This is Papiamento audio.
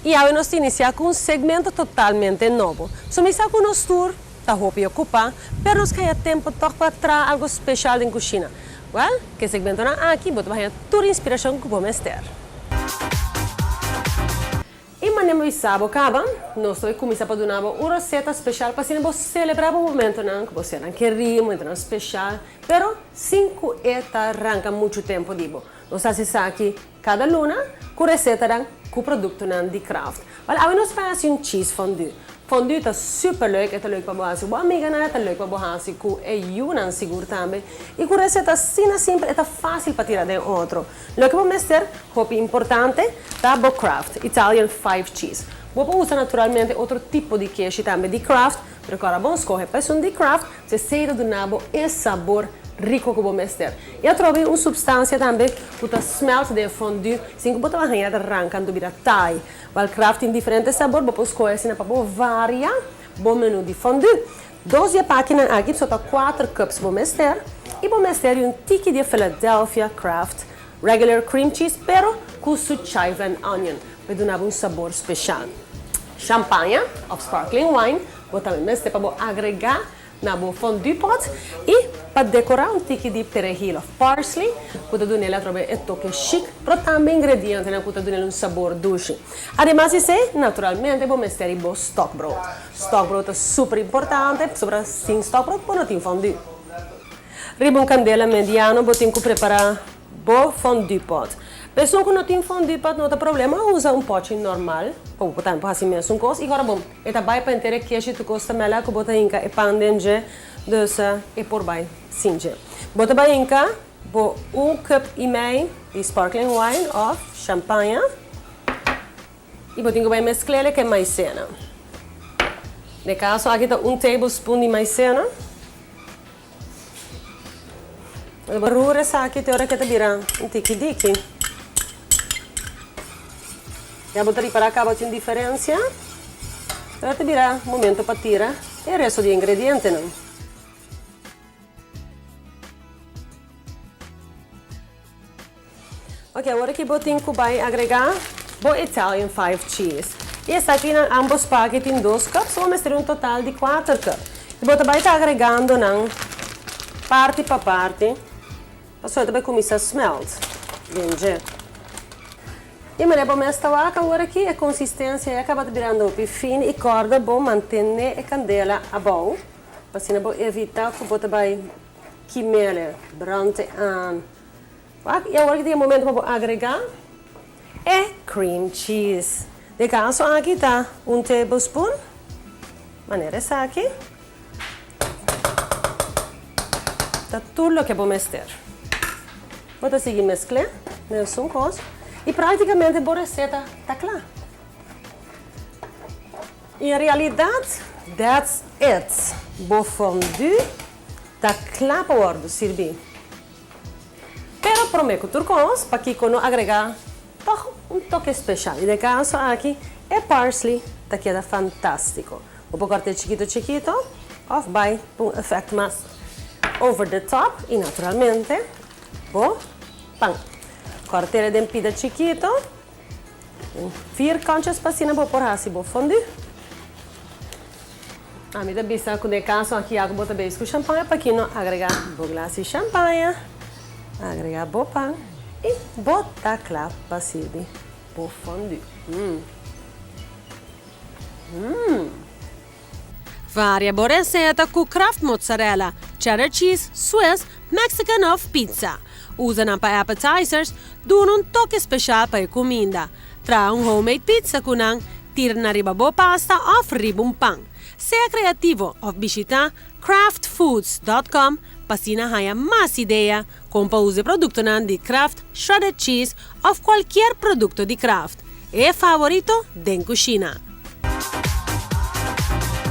Y awe nos ta inicia cu un segmento totalmente nobo. So mi sa cu nos tur ta hopi ocupa, pero nos ka haya tempo toch pa traha algo special den cushina. Well, cu e segmentonan aki bo ta haya tur inspiracion cu bo mester. Y manera mi bisa bo caba, nos ta bay cuminsa pa duna bo un receta special pa asina bo celebra bo momentonan cu bo sernan keri, momentonan special, pero sin cu e ta ranca mucho tempo di bo. Nos ta haci esaki cada luna cu recetanan cu productonan di Kraft. Wel, awe nos bay haci un cheese fondue. Fondue ta super leuk, e ta leuk pa bo haci cu bo amiganan, e ta leuk pa bo haci cu e yunan sigur tambe. Y cu receta asina simpel e ta facil pa tira den otro. Loke bo mester, hopi importante, ta bo Kraft Italian Five Cheese. Bo por usa naturalmente otro tipo di keshi tambe di Kraft, pero kòrda bon skohe pa esun di Kraft, esei ta duna bo e sabor rico ku bo mester. I atrobe un substansia tambe ku ta smelt den e fondue sin ku bo ta haña ta ranka anto bira taai. Wèl Kraft tin diferente sabor, bo por skohe asina pa bo varia bo menu di fondue. Dos di e pakinan aki so ta kuater cups bo mester i bo mester di un tiki di e Philadelphia Kraft regular cream cheese pero ku su chive and onion pa e duna bo un sabor special. Champaña of sparkling wine bo tambe mester pa bo agrega na bo fondue pot i pa dekorá un tiki di perejil of parsley ku ta dun'el atrobe e toke chic pero tambe ingredientenan ku ta dun'el un sabor dushi. Ademas di esei, naturalmente bo mester di bo stokbrood. Stokbrood ta super importante pasobra sin stokbrood bo no tin fondue. Riba un kandela mediano bo tin ku prepará bo fondue pot. Pa esun ku no tin fondue pot no ta problema, usa un pochi normal pa bo por tambe por hasi mesun kos i ora bo e ta bai pa henter e keshi tur kos ta mela ku bo ta hinka e pan den dje, dus e por bai sin dje. Bo ta bai hinka bo un cup i mei di sparkling wine of champaña i bo tin ku bai meskl'e ku e maicena. Den e kaso aki ta un tablespoon di maicena. Bo rur esaki te ora ke ta bira un tiki diki. Ya bo ta ripara kaba tin diferensia. Pero ta bira momento pa tira e resto di ingredientenan. Ok, awor aki bo tin ku bai agrega bo Italian Five Cheese. I esaki nan ambos paki tin dos cup, so bo mester un total di kuater cup. I bo ta bai ta agregando nan parti pa parti, pasobra e ta bai kuminsá smelt den dje. I manera bo mes ta wak awor aki e konsistensia ya kaba ta birando hopi fin i kòrda bo mantené e kandela abou, pa asina bo evitá ku bo ta bai kimele, brante aan. Wak, i awor ki tin e momento pa bo agregá e cream cheese. Den kaso aki ta un tablespoon, manera esaki. Ta tur loke bo mester. Bo ta sigui meskl'é mesun kos i praktikamente bo reseta ta kla. I en realidat, that's it! Bo fondue ta kla pa wòrdu sirbí. Pero promé ku tur kos, pakiko no agregá tòg un toke speshal? I den kaso aki, e parsley ta keda fantástiko. Bo por kòrt'é chikito chikito òf bai pa un efèkt mas over the top i naturalmente bo pan. Kòrt'é den pida chikito, den vierkantjes pa asina bo por hasi bo fondue. Ami ta bisa ku den kaso aki ya ku bo ta beis ku shampaña paki no agrega bo glas di shampaña, agrega bo pan i bo ta kla pa sirbi bo fondue. Mmm. Varia bo reseta ku Kraft mozzarella, cheddar cheese, Swiss, Mexican of pizza. Usa nan pa appetizers, duna un toke special pa e kuminda. Traha un homemade pizza ku nan, tira nan riba bo pasta òf riba un pan. Sea kreativo òf bishitá kraftfoods dòt kòm pa asina haña mas idea kon pa usa e produktonan di Kraft Shredded Cheese òf kualkier produkto di Kraft, e favorito den kushina.